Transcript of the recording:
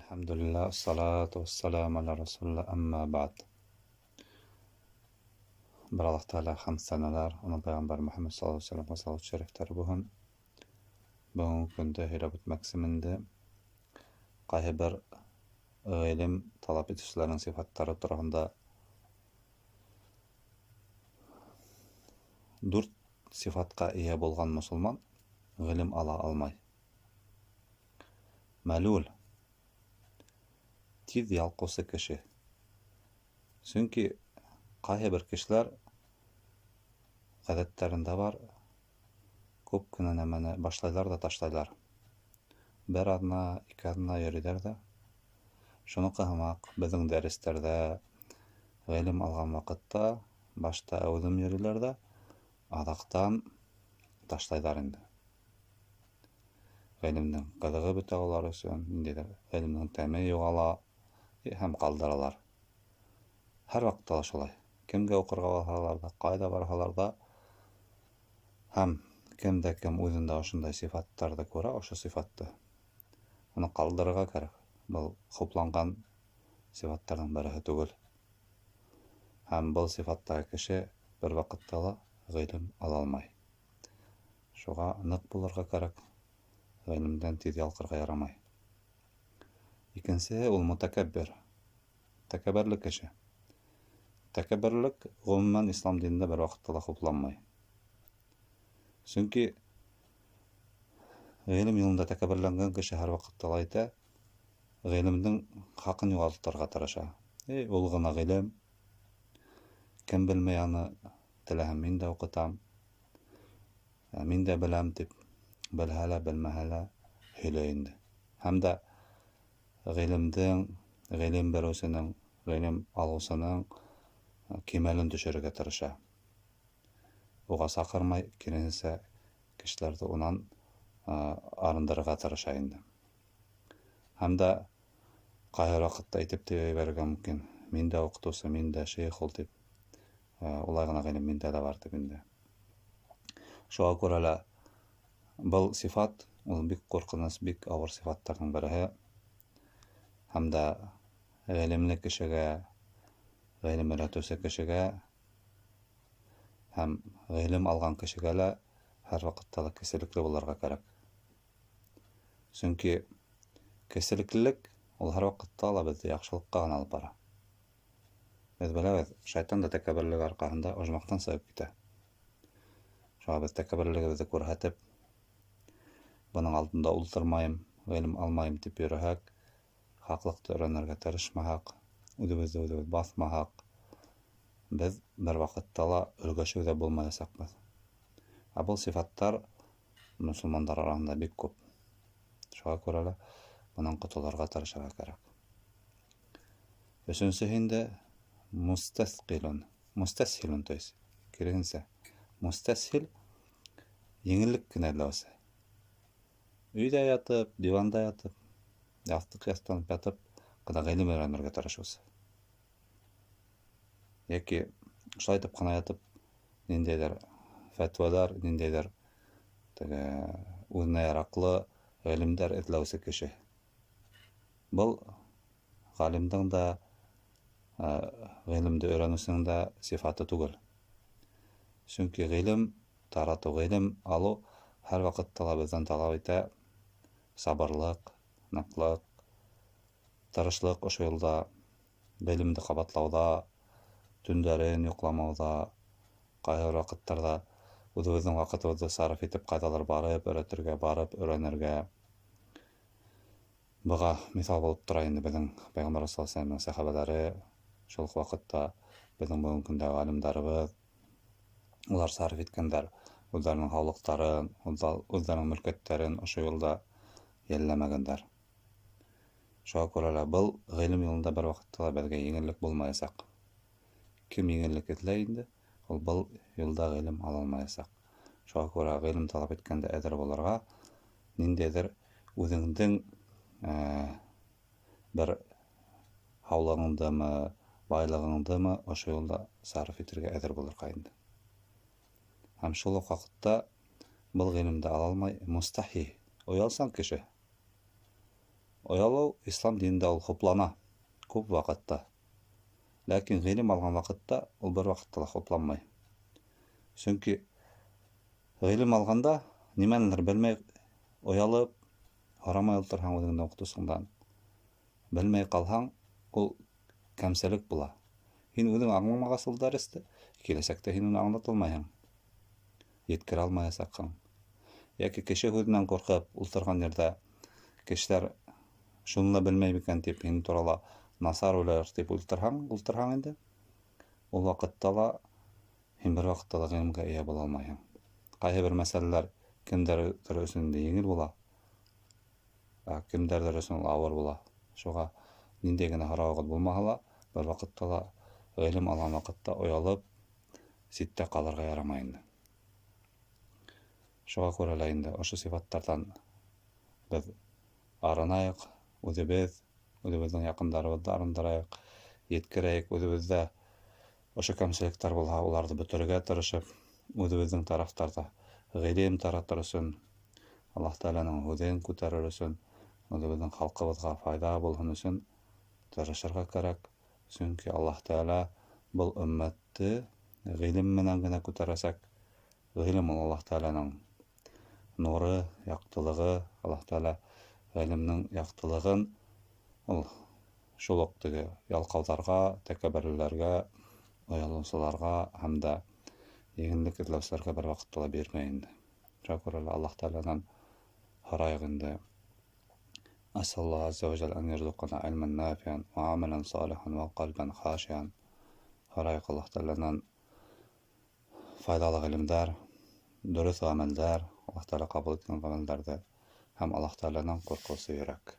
Әлхәмдүлилләһ, ассалату вассаламу аля расулилла, әммә бәғд. Бер Аллаһ Тәғәлә хәмд сәнәләр, уның пәйғәмбәр Мөхәммәд саллаллаһу алейһи вәсәлләмгә салават шәрифтәре булһын. Бөгөнгө көндә һөйләп үтмәксемен инде ҡайһы бер ғилем талап итеүселәрҙең сифаттары тураһында. Дүрт сифатҡа эйә булған мосолман ғилем ала алмай. Мәлүл, тиҙ ялҡыусы кеше. Сөнки ҡайһы бер кешеләр ғәҙәттәрендә бар, күп кенә нәмәне башлайлар ҙа ташлайлар. Бер аҙна, ике аҙна йөрөйҙәр ҙә. Шуныҡы һымаҡ беҙҙең дәрестәрҙә ғилем алған ваҡытта башта әүҙем йөрөйләр ҙә, аҙаҡтан ташлайҙар инде. Ғилемдең ҡыҙығы бөтә улар өсөн, ниндәйҙер ғилемдең тәме юғала һәм ҡалдыралар. Һәр ваҡытта ла шулай. Кемгә уҡырға барһалар ҙа, ҡайҙа барһалар ҙа, һәм кем дә кем үҙендә ошондай сифаттарҙы күрә, ошо сифатты уны ҡалдырырға кәрәк. Был хупланған сифаттарҙың береһе түгел. Һәм был сифаттағы кеше бер ваҡытта ла ғилем ала алмай. Шуға ныҡ булырға кәрәк, ғилемдән тиҙ ялҡырға ярамай. Икенсеһе ул мутәкәббир, тәкәбберлек кеше. Тәкәбберлек ғөмүмән ислам динендә бер ваҡытта ла хупланмай. Сөнки ғилем юлында тәкәбберләнгән кеше һәр ваҡытта ла әйтә, ғилемдең хаҡын юғалтырға тырыша. Эй, ул ғына ғилем, кем белмәй аны, теләһәм мин дә уҡытам, мин дә беләм тип, белһә лә, белмәһә лә һөйләй инде. Һәм дә ғилемдең, ғилем биреүсенең, ғилем алыусының кимәлен төшөрөргә тырыша. Уға саҡырмай, киреһенсә, кешеләрҙе унан арындырырға тырыша инде. Һәм дә ҡайһы ваҡытта әйтеп тә ебәрергә мөмкин. Мин дә уҡытыусы, мин дә шейх ул тип. Улай ғына ғилем миндә лә бар тип инде. Шуға күрә лә был сифат ул бик ҡурҡыныс, бик ауыр сифаттарҙың береһе. Һәм дә ғилемле кешегә, ғилем өйрәтеүсе кешегә һәм ғилем алған кешегә лә һәр ваҡытта ла кеселекле булырға кәрәк. Сөнки кеселеклелек ул һәр ваҡытта ла беҙҙе яҡшылыҡҡа ғына алып бара. Беҙ беләбеҙ, шайтан да тәкәбберлек арҡаһында ожмахтан сығып китә. Шуға беҙ тәкәбберлегебеҙҙе күрһәтеп, бының алдында ултырмайым, ғилем алмайым тип йөрөһәк, хаҡлыҡты өйрәнергә тырышмаһаҡ, үҙебеҙҙе үҙебеҙ баҫмаһаҡ, беҙ бер ваҡытта ла өлгәшеү ҙә булмаясаҡбыҙ. Ә был сифаттар мосолмандар араһында бик күп. Шуға күрә лә бынан ҡотолорға тырышырға кәрәк. Өсөнсөһө инде мустәҫҡилун, мустәсһилун, то есть киреһенсә, мустәсһил еңеллек кенә эҙләүсе. Өйҙә ятып, диванда ятып, яҫтыҡ яҫтанып ятып ҡына ғилем өйрәнергә тырышыусы. Йәки шулай итеп ҡына ятып, ниндәйҙер фәтүәләр, ниндәйҙер теге үҙенә яраҡлы ғилемдәр эҙләүсе кеше. Был ғалимдың да, ғилемде өйрәнеүсенең дә сифаты түгел. Сөнки ғилем таратыу, ғилем алыу һәр ваҡытта ла беҙҙән талап итә сабырлыҡ, ныҡлыҡ, тырышлыҡ ошо юлда, ғилемде ҡабатлауҙа, төндәрен йоҡламауҙа, ҡайһы бер ваҡыттарҙа үҙебеҙҙең ваҡытыбыҙҙы сарыф итеп ҡайҙалыр барып өйрәтергә, барып өйрәнергә. Быға миҫал булып тора инде беҙҙең Пәйғәмбәр саллаллаһу алейһи ва сәлләмдең сәхәбәләре, шул уҡ ваҡытта беҙҙең бөгөнгө көндә ғалимдарыбыҙ, улар сарыф иткәндәр үҙҙәренең һаулыҡтарын, үҙҙәренең мөлкәттәрен ошо юлда йәлләмәгәндәр. Шуға күрә лә был ғилем юлында бер ваҡытта ла беҙгә еңеллек булмаясаҡ. Кем еңеллек эҙләй инде, ул был юлда ғилем ала алмаясаҡ. Шуға күрә ғилем талап иткәндә әҙер булырға, ниндәйҙер үҙеңдең бер һаулығыңдымы, байлығыңдымы ошо юлда сарыф итергә әҙер булырға инде. Һәм шул уҡ ваҡытта был ғилемде ала алмай мустахи, оялсан кеше. Оялыу ислам динендә ул хуплана күп ваҡытта. Ләкин ғилем алған ваҡытта ул бер ваҡытта ла хупланмай. Сөнки ғилем алғанда нимәнелер белмәй, оялып, һорамай ултырһаң үҙеңдең уҡытыусыңдан, белмәй ҡалһаң, ул кәмселек була. Һин үҙең аңламағас ул дәресте, киләсәктә һин уны аңлата алмайһың, еткерә алмаясаҡһың. Йәки кеше һүҙенән ҡурҡып ултырған ерҙә кешеләр шуны ла белмәй микән тип һинең турала насар уйлар тип ултырһаң инде, ул ваҡытта ла һин бер ваҡытта ла ғилемгә эйә була алмайһың. Ҡайһы бер мәсьәләләр кемдәрҙер өсөн инде еңел була, ә кемдәрҙер өсөн ул ауыр була. Шуға ниндәй генә һорауығыҙ булмаһа ла, бер ваҡытта ла ғилем алған ваҡытта оялып ситтә ҡалырға ярамай инде. Шуға күрә лә инде ошо сифаттарҙан беҙ арынайыҡ, үҙебеҙ, үҙебеҙҙең яҡындарыбыҙҙы арындырайыҡ, еткерәйек, үҙебеҙҙә ошо кәмселектәр булһа, уларҙы бөтөрөргә тырышып, үҙебеҙҙең тарафтарҙа ғилем таратыр өсөн, Аллаһ Тәғәләнең һүҙен күтәрер өсөн, үҙебеҙҙең халҡыбыҙға файҙа булһын өсөн тырышырға кәрәк. Сөнки Аллаһ Тәғәлә был өммәтте ғилем менән генә күтәрәсәк. Ғилем ул Аллаһ Тәғәләнең нуры, яҡтылығы. Аллаһ Тәғәлә ғилемнең яҡтылығын ул шул уҡ теге ялҡауҙарға, тәкәбберләргә, оялыусыларға һәм дә еңеллек эҙләүселәргә бер ваҡытта ла бирмәй инде. Шуға күрә лә Аллаһ Тәғәләнән һорайыҡ инде. Әсәллаһ азза ва жәл ән йәрзуҡана илмән нафиан ва амалан салихан ва ҡәлбән хашиан. Һорайыҡ Аллаһ Тәғәләнән файҙалы ғилемдәр, дөрөҫ ғәмәлдәр, Аллаһ Тәғәлә ҡабул иткән ғәмәлдәрҙе һәм Аллаһ Тәғәләнән ҡурҡыусы йөрәк.